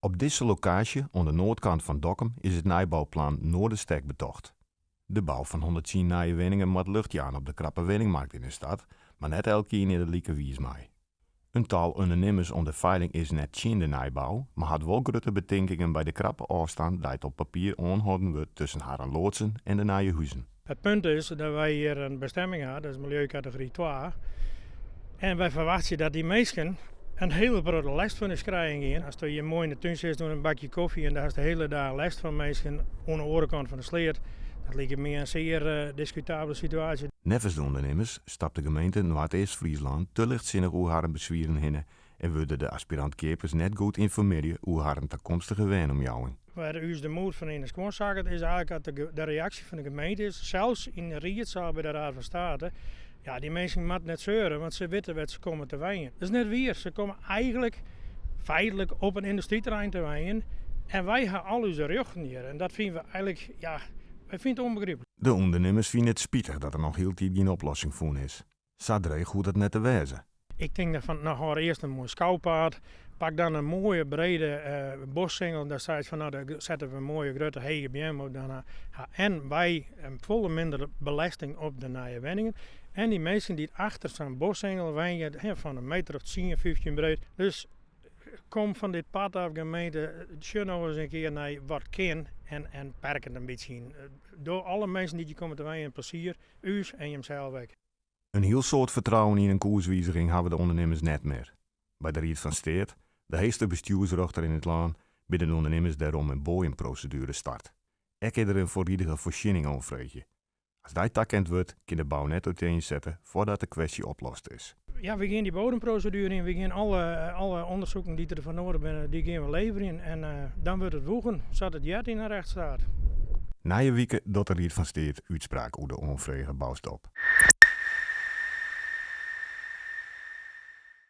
Op dizze lokaasje, oan de noardkant fan Dokkum, is it nijbouplan Noorderstek betocht. De bou fan 110 nije wenningen moat lucht jaan op de krappe wenningmarkt yn de stad, mar net elkenien is der like wiis mei. In tal undernimmers oan de feiling is net tsjin de nijbou, mar hat wol grutte betinkingen by de krappe ôfstân dy't op papier oanholden wurdt tusken harren loadsen en de nije huzen. It punt is dat wy hjir in bestemming ha, dat is miljeukategory twa. En wy ferwachtsje dat dy minsken in hiele protte lêst fan ús krijen gean. Asto hjir moai yn de tún sitst oan in bakje kofje en do hast de hiele dei lêst fan minsken oan de oare kant fan de sleat, dat liket my in sear diskutabele situaasje. Neffens de ûndernimmers stapt de gemeente Noardeast-Fryslân te lichtsinnich oer harren beswieren hinne en wurde de aspirant-keapers net goed ynformearre oer harren takomstige wenomjouwing. Wêr't ús de moed fan yn de skuon sakket is eigentlik dat de reaksje fan de gemeente is, sels yn de riedsaal by de Raad van State, ja dy minsken moatte net seure, want se witte wêr't se komme te wenjen. Dat is net wier, se komme eigentlik feitlik op in yndustryterrein te wenjen en wy ha al ús rjochten hjir en dat fine we eigentlik, ja, wy fine it ûnbegryplik. De ûndernimmers fine it spitich dat der noch hieltyd gjin oplossing fûn is. Sa dreech hoecht it net te wêzen. Ik tink dan fan, no hâld earst in moai skoupaad, pak dan in moaie brede bosksingel, dan seist fan no dêr sette we in moaie grutte hege beam op, dan ha en wy folle minder belesting op de nije wenningen en dy minsken dy't achter sa'n bosksingel wenje, fan in meter of tsien, 15 breed, dus kom fan dit pad af gemeente, sjoch no ris in kear nei wat kin en perk it in bytsje yn. Doch alle minsken dy't hjir komme te wenjen in plezier, ús en jimsels ek. In hiel soad fertrouwen yn in koerswiziging hawwe de ûndernimmers net mear. By de Ried fan Steat, de heechste bestjoersrjochter yn it lân, binne de ûndernimmers dêrom in boaiemproseduere start. Ek is der in foarriedige foarsjenning oanfreegje. As dy takend wurdt, kin de bou net úteinsette foardat de kwestje oplost is. Ja, we gean dy bodemproseduere yn, we gean alle ûndersoeken dy't der foar noadich binne, dy gean we leverjen en dan wurdt it woegen sa't it heart yn in rechtsstaat. Nije wike docht de Ried fan Steat útspraak oer de oanfrege boustop.